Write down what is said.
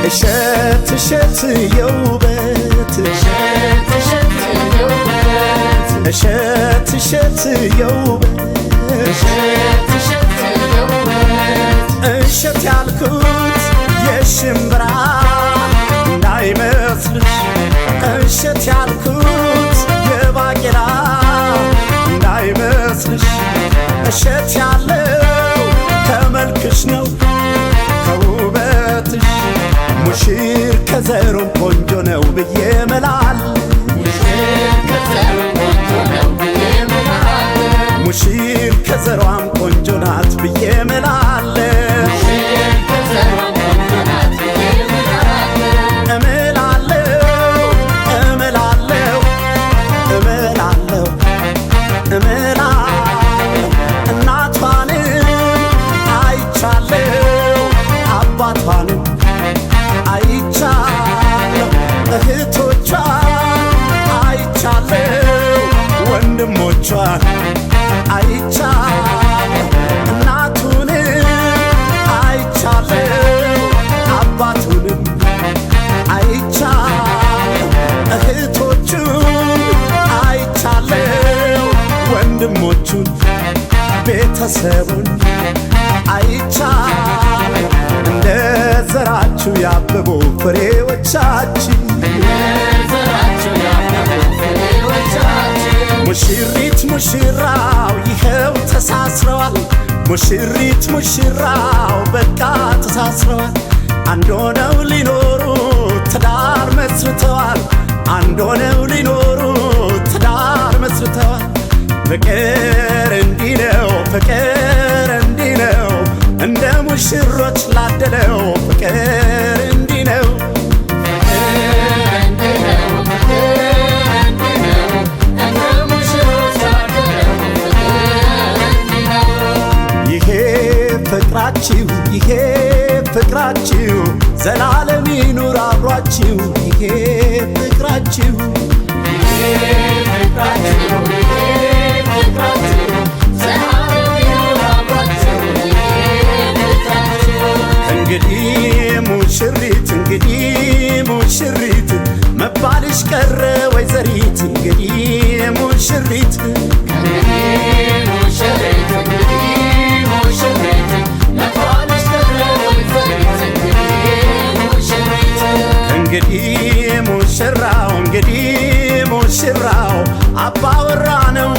እሸት እሸት የውበት እሸት እሸት የውበት እሸት ያልኩት የሽምብራ እንዳይመስልሽ፣ እሸት ያልኩት የባቄላ እንዳይመስልሽ፣ እሸት ያለው ከመልክሽ ነው ከውበትሽ። ሙሽር ከዘሩም ቆንጆ ነው ብዬ መላል፣ ሙሽር ከዘሯም ቆንጆ ናት ብዬ መላለ፣ እምላለው እምላለው እምላለው እምላለው። እናቷንም አይቻለው፣ አባቷንም አይቻለው፣ እህቶቿን አይቻለው፣ ወንድሞቿን አይቻለው። እናቱንም አይቻለው፣ አባቱንም አይቻለው፣ እህቶቹን አይቻለው፣ ወንድሞቹን ቤተሰቡን አይቻለው። እንደ ዘራችሁ ያብቡ ፍሬዎቻችን። ሙሽሪት ሙሽራው ይኸው ተሳስረዋል። ሙሽሪት ሙሽራው በቃ ተሳስረዋል። አንድ ሆነው ሊኖሩ ትዳር መስርተዋል። አንድ ሆነው ሊኖሩ ትዳር መስርተዋል። ፍቅር እንዲህ ነው፣ ፍቅር እንዲህ ነው፣ እንደ ሙሽሮች ላደለው ፍቅር እንዲህ ነው። ይሄ ፍቅራችሁ፣ ይሄ ፍቅራችሁ ዘላለም ይኑር አብሯችሁ። ይሄ ፍቅራችሁ፣ እንግዲህ ሙሽሪት፣ እንግዲህ ሙሽሪት መባልሽ ቀረ ወይዘሪት። እንግዲህ ሙሽሪት፣ እንግዲህ ሙሽራው፣ እንግዲህ ሙሽራው አባወራ ነው።